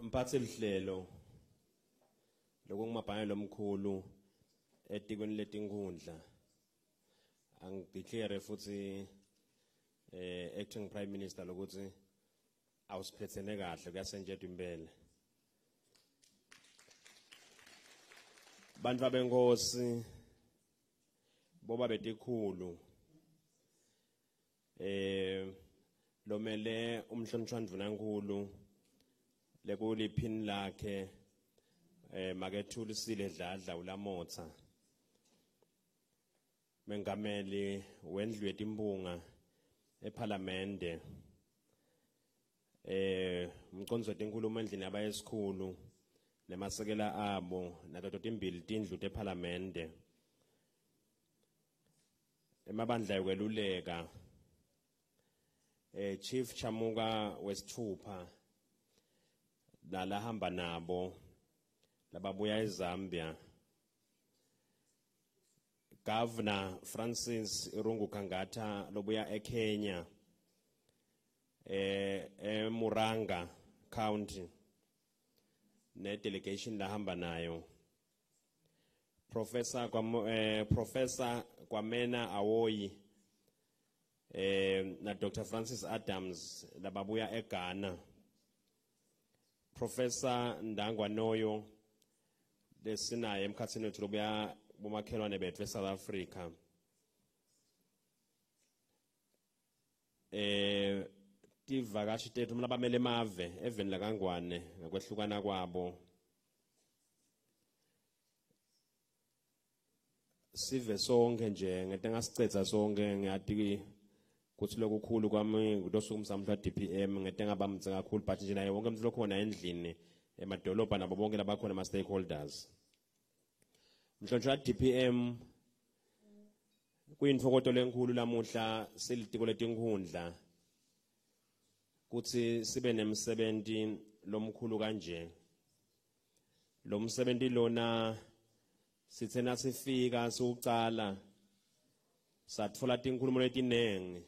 Mphathi lihlelo lokungumabhange lomkhulu etikweni letinkundla angideclare futhi acting prime minister lokuthi awusiphethene kahle kuyasentshetwa impela. Bantu abenkosi boba betikhulu lomele umhlonishwa ndvunankulu lekuliphini lakhe makethulisile Dladla uLamotha, mengameli wendlu yetimpunga ePhalamende, umcondzisi wetinkhulumo endlini yabayesikhulu nemasekela abo nato timbili tindlu tePhalamende, emabandla ekweluleka, Chief Chamuka wesithupha nalahamba nabo lababuya eZambia, Governor Francis Irungu Kangata lobuya eKenya, eMuranga County ne delegation lahamba nayo, Professor Kwamena Awoyi na Dr. Francis Adams lababuya eGhana, Professor Ndangwa Noyo lesinaye emkhathini wethu lobuya bomakhelwane bethu eSouth Africa, tivakashi tethu labamele emave eveni lakaNgwane ngekwehlukana kwabo, sive sonke nje ngete ngasicetha sonke. Ngiyati kuthi lokukhulu kwami kulosuku mhla DPM ngete ngabamtse kakhulu, but nje naye wonke umuntu lokhona endlini emadolobha nabo bonke labakhona ama stakeholders. Mhlonishwa DPM, kuyintokoto lenkulu lamuhla silitiko letinkundla kuthi sibe nemsebenzi lomkhulu kanje. Lo msebenzi lona sithe nasifika siwucala satfola tinkhulumo letinengi,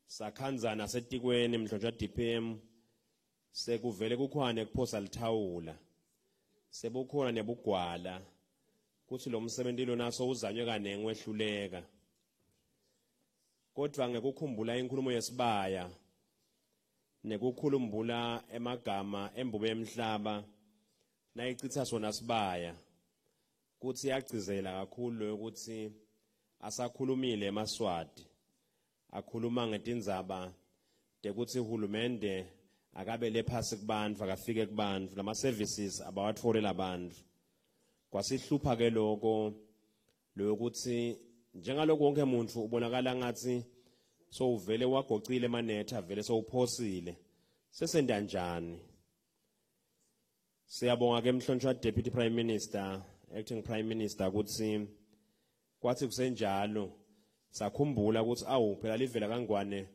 sakhanzana setikweni mhlonishwa DPM, sekuvele kukhona kuphosa lithawula, sebukhona nebugwala kuthi lo msebenzi lona sowuzanywe kanengi wehluleka. Kodwa ngekukhumbula inkulumo yesibaya nekukhulumbula emagama embube yemhlaba nayichitha sona sibaya, kuthi yagcizela kakhulu ukuthi asakhulumile emaSwati, akhuluma ngetindzaba tekuthi uhulumende akabele phasi kubantu, akafike kubantu, lama services abawatfole labantu. Kwasihlupha ke lokho lokuthi njengaloko wonke umuntu ubonakala ngathi sowuvele wagocile emanetha, vele sowuphosile, sesenda njani? Siyabonga ke mhlonishwa Deputy Prime Minister, Acting Prime Minister, ukuthi kwathi kusenjalo sakhumbula ukuthi awu phela livela kaNgwane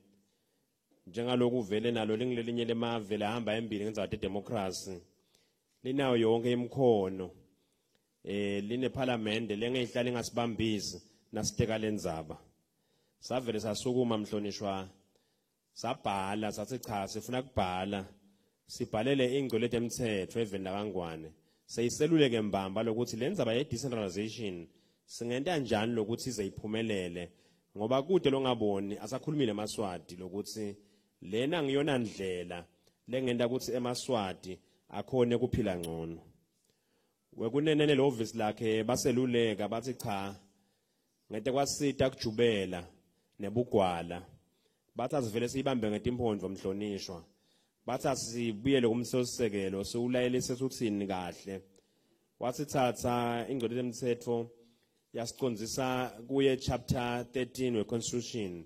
njengaloku vele nalo lingilelinye lemave lahamba embili ngenza democracy, linayo yonke imikhono, line parliament lengeyihlala ingasibambisi nasiteka lendzaba. Savele sasukuma mhlonishwa, sabhala sathi cha sifuna kubhala, sibhalele ingcwele emthetho eveni lakaNgwane, seyiseluleke mbamba lokuthi lendzaba ye decentralization singenta njani lokuthi ize iphumelele, ngoba kude longaboni asakhulumile emaSwati lokuthi lena ngiyona ndlela lengenta ukuthi emaSwati akhone kuphila ngcono. Wekunenene lo office lakhe baseluleka bathi cha ngete kwasita kujubela nebugwala, bathi asivele siyibambe ngetimphondvo mhlonishwa, bathi asibuyele kumthethosisekelo siwulayelise uthini kahle. Wathi thatha ingcwele lemthetho yasicondzisa kuye chapter 13 we constitution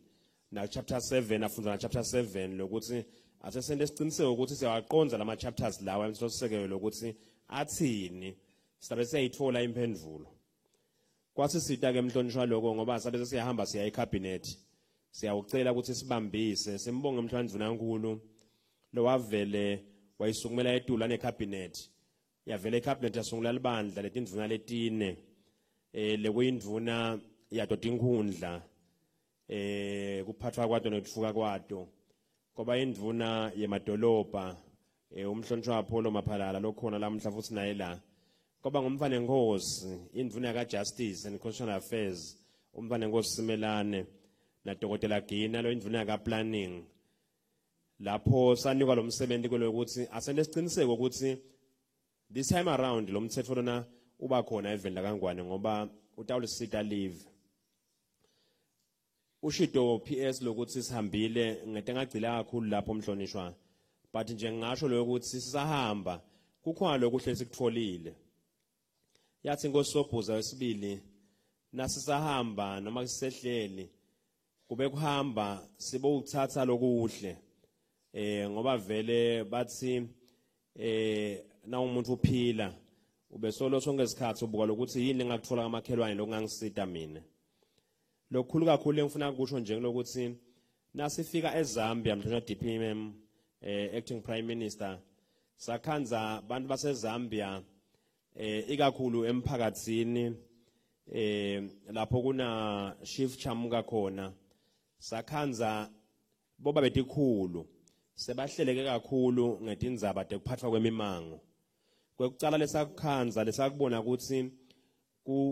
na chapter 7, afundza na chapter 7 lokuthi asesente siciniseko ukuthi siyawaqondza lama chapters lawa emthethosisekelo lokuthi athini, sisabe siyayithola imphendvulo. Kwasi sita ke mhlonishwa lokho ngoba sabe siyahamba siya ecabinet, siyawucela ukuthi sibambise, simbonge mhlonishwa ndvunankulu lowavele wayisukumela etulu ane cabinet, yavele ecabinet yasungula libandla letindvuna letine, lekuyindvuna yato tinkhundla, kuphathwa kwato nekutfuka kwato, kwaba indvuna yemadolobha Umhlonishwa Pholo Maphalala lokhona lamhla futhi naye la kwaba ngumfane Nkosi indvuna ka Justice and Constitutional Affairs umfane Nkosi Simelane na Dr. Gina lo indvuna ka Planning lapho sanikwa lo msebenzi kulokuthi asende siciniseko ukuthi this time around lo mthetho lona uba khona eveni lakaNgwane ngoba utawulisita live. Ushido PS lokuthi sihambile ngete ngagcila kakhulu lapho umhlonishwa, but nje ngisho lokuthi sisahamba kukhona lokuhle sikutholile. Yathi inkosi Sobhuza wesibili nasisahamba noma sisehleli kube kuhamba sibowuthatha lokuhle ngoba vele bathi na umuntu uphila ubesolo sonke isikhathi ubuka lokuthi yini engakuthola kamakhelwane lokungangisita mina. Lokukhulu kakhulu engifuna ukusho nje lokuthi nasifika eZambia mhlonishwa DPM acting Prime Minister sakhanza abantu baseZambia ikakhulu emphakathini lapho kuna Chief Chamuka khona sakhanza boba betikhulu sebahleleke kakhulu ngetindzaba tekuphathwa kwemimango. Kwekucala lesakukhanza lesakubona ukuthi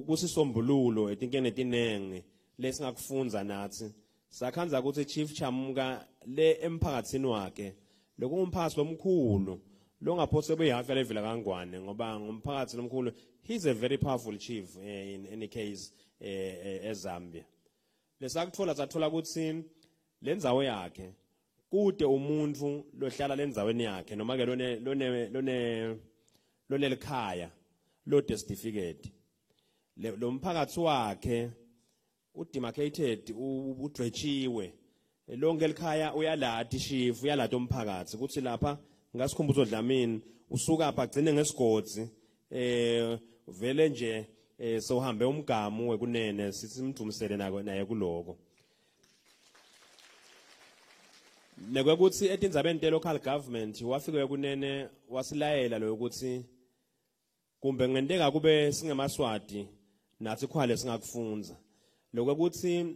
kusisombululo etinkeni etinengi lesingakufunza nathi sakhanza ukuthi Chief Chamuka le emphakathini wakhe lokungumphakathi lomkhulu longaphose beyihafu levela kaNgwane ngoba ngumphakathi lomkhulu, he's a very powerful chief in any case eZambia. Lesakuthola sathola ukuthi lendzawo yakhe kude umuntu lohlala lendzaweni yakhe noma ke lone lone lone lonelikhaya lo certificate lo mphakathi wakhe udemarcated udwetshiwe lonke elikhaya uyalati chief uyalati umphakathi ukuthi lapha ngasikhumbuzo Dlamini usuka apha agcine ngesigodzi vele nje sohambe umgamu wekunene sisimdumisele nako naye kuloko. Nekwekuthi etindzabeni te local government wafike kunene wasilayela lokuthi kumbe ngenteka kube singemaswati nathi khwale singakufunza lokuthi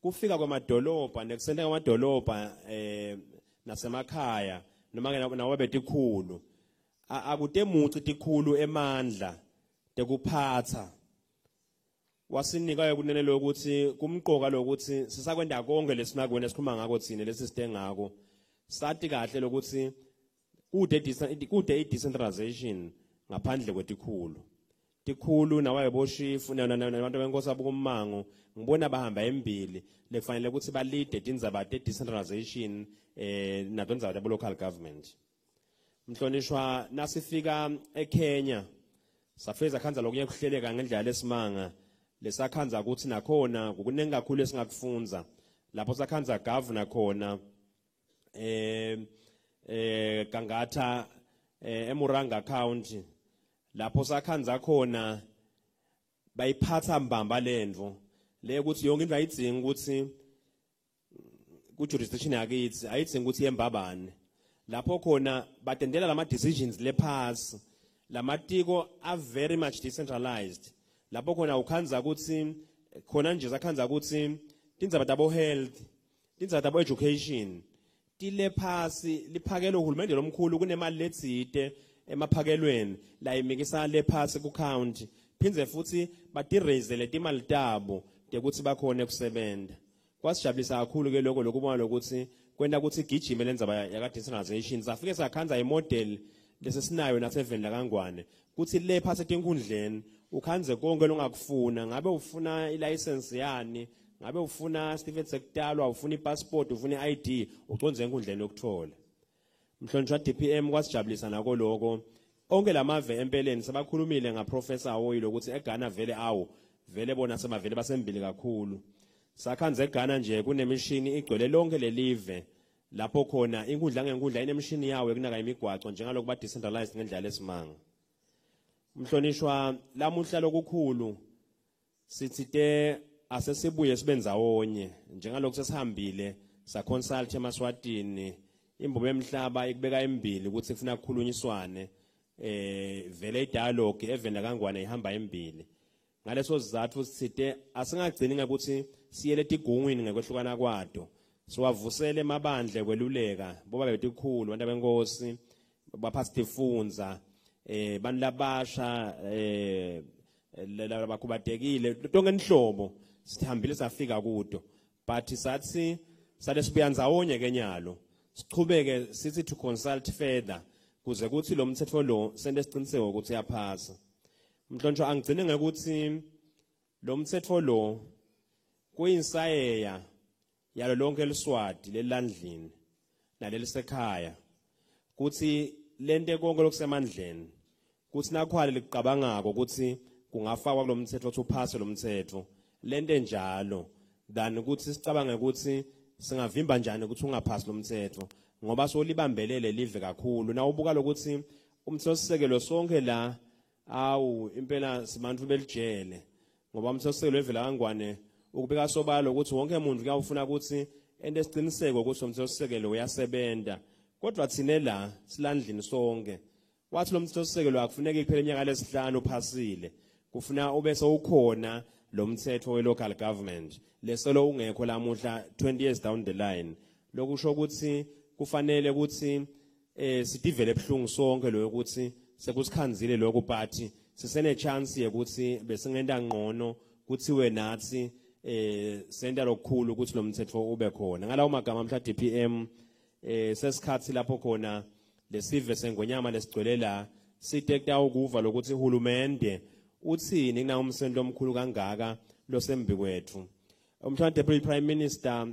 kufika kwamadolobha nekusenteka kwamadolobha nasemakhaya noma ke nawo betikhulu akutemuci tikhulu emandla tekuphatha. Wasinika kunene lokuthi kumqoka lokuthi sisakwenda konke lesinakweni esikhuluma ngako thina lesisite ngako sathi kahle lokuthi kude i-decentralization ngaphandle kwetikhulu tikhulu nawaye boshifu nabantu benkosi abukummango ngibona bahamba embili lekufanele ukuthi balide tindzaba te-decentralization nato tindzaba tabo local government. Mhlonishwa nasifika eKenya safeza khanza lokunye kuhleleka ngendlela lesimanga lesakhanza ukuthi nakhona kuningi kakhulu esingakufunza lapho sakhanza governor khona Kangatha eMuranga County lapho sakhanza khona bayiphatha mbamba lendvo le ukuthi yonke into ayidzingi ukuthi ku jurisdiction yakithi ayidzingi ukuthi yembabane lapho khona batendela lama decisions lephasi lamatiko are very much decentralized lapho khona ukhanza ukuthi khona nje sakhanza ukuthi tindzaba tabo health tindzaba tabo education tile phasi liphakelo uhulumende lomkhulu kunemali letsite emaphakelweni la imikisa le phasi ku county phindze futhi batirezele timali tabo ukuthi bakhone kusebenza. Kwasijabulisa kakhulu ke lokho lokubona lokuthi kwenta ukuthi igijime lendzaba yaka decentralization safike sakhanza imodel lesesinayo naseveni lakaNgwane kuthi le phasi etinkundleni ukhanze konke longakufuna ngabe ufuna ilicense yani ngabe ufuna certificate sekutalwa ufuna ipassport ufuna iID uconze enkundleni yokuthola. Mhlonishwa DPM kwasijabulisa nako lokho onke lamave empeleni sebakhulumile ngaprofessor Awoyi ukuthi eGhana vele awu vele bona sebavele basembili kakhulu. Sakhanze eGhana nje kunemishini igcwele lonke lelive lapho khona inkundla ngenkundla inemishini yawo ekunaka imigwaco njengalokhu ba decentralized ngendlela lesimanga. Mhlonishwa lamuhla lokukhulu sithite asesibuye sibendzawonye njengalokhu sesihambile sa consult eMaswatini imbobo emhlaba ikubeka embili ukuthi kufuna kukhulunyiswane vele idialogue eveni kaNgwane ihamba embili. Ngaleso sizathu sithite asingagcini ngekuthi siyele tigungwini ngekwehlukana kwato siwavusele emabandle kweluleka boba betikhulu abantu benkosi baphathi tifundza bantu labasha labakhubatekile tonke inhlobo sihambile safika kudo but sathi sale sibuya ndzawonye ke nyalo sichubeke sithi to consult further kuze kuthi lo mthetho lo sente siciniseko ukuthi uyaphasa. Mhlonishwa, angigcine ngekuthi lo mthetho lo kuyinsayeya yalo lonke liswati lelandlini nalelisekhaya kuthi lente konke lokusemandleni kuthi nakhwale liqabangako ukuthi kungafakwa kulomthetho ukuthi uphase lo mthetho lente njalo than ukuthi sicabange ukuthi singavimba njani ukuthi ungaphasi lo mthetho ngoba solibambelele live kakhulu. Na ubuka lokuthi umthethosisekelo sonke la awu impela sibantu belijele ngoba umthethosisekelo evela kaNgwane ukubeka sobalo ukuthi wonke umuntu kuyawufuna ukuthi ente siciniseko ukuthi umthethosisekelo uyasebenza, kodwa thine la silandlini sonke wathi lo mthethosisekelo akufuneki kuphela iminyaka lesihlanu uphasile, kufuna ube sewukhona lo mthetho we local government lesolo ungekho lamuhla 20 years down the line. Lokusho ukuthi kufanele ukuthi sitivele ebhlungu sonke lo ukuthi sekusikhanzile lokho, but sisene chance yokuthi besingenda ngqono kuthiwe nathi senta lokukhulu ukuthi lo mthetho ube khona. Ngalawo magama mhla DPM sesikhathi lapho khona lesive sengonyama lesigcwele la site kutawukuva lokuthi uhulumende uthini kuna umsebenzi omkhulu kangaka losembi kwethu. Umhlawumbe Deputy Prime Minister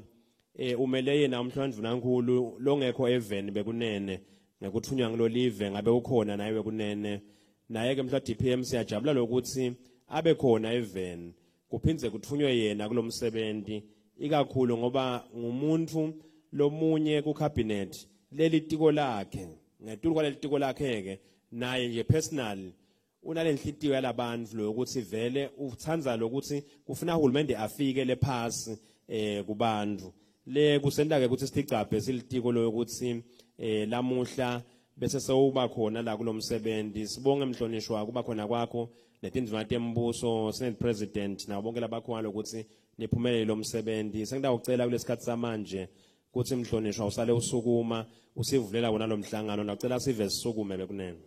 umele yena umhlawumbe Ndvunankulu longekho eveni bekunene ngekuthunywa ngilolive ngabe ukhona naye bekunene naye ke mhla DPM siyajabula lokuthi abe khona eveni kuphindze kuthunywe yena kulomsebenzi ikakhulu ngoba ngumuntu lomunye ku cabinet leli tiko lakhe ngetulu kwaleli tiko lakhe ke naye nje personal unalenhlitiyo yalabantu lokuthi vele uthandza lokuthi kufuna uhulumende afike lephasi kubantu le kusenta ke ukuthi sitigcabhe silitiko lokuthi lamuhla bese sewuba khona la kulomsebenzi. Sibonge mhlonishwa kuba khona kwakho netindvuna tembuso Senate President nabo bonke labakhona lokuthi niphumelele lo msebenzi. Sengidawucela kulesikhathi samanje kuthi mhlonishwa usale usukuma usivulela wona lo mhlangano, ngicela sive sisukume bekunene.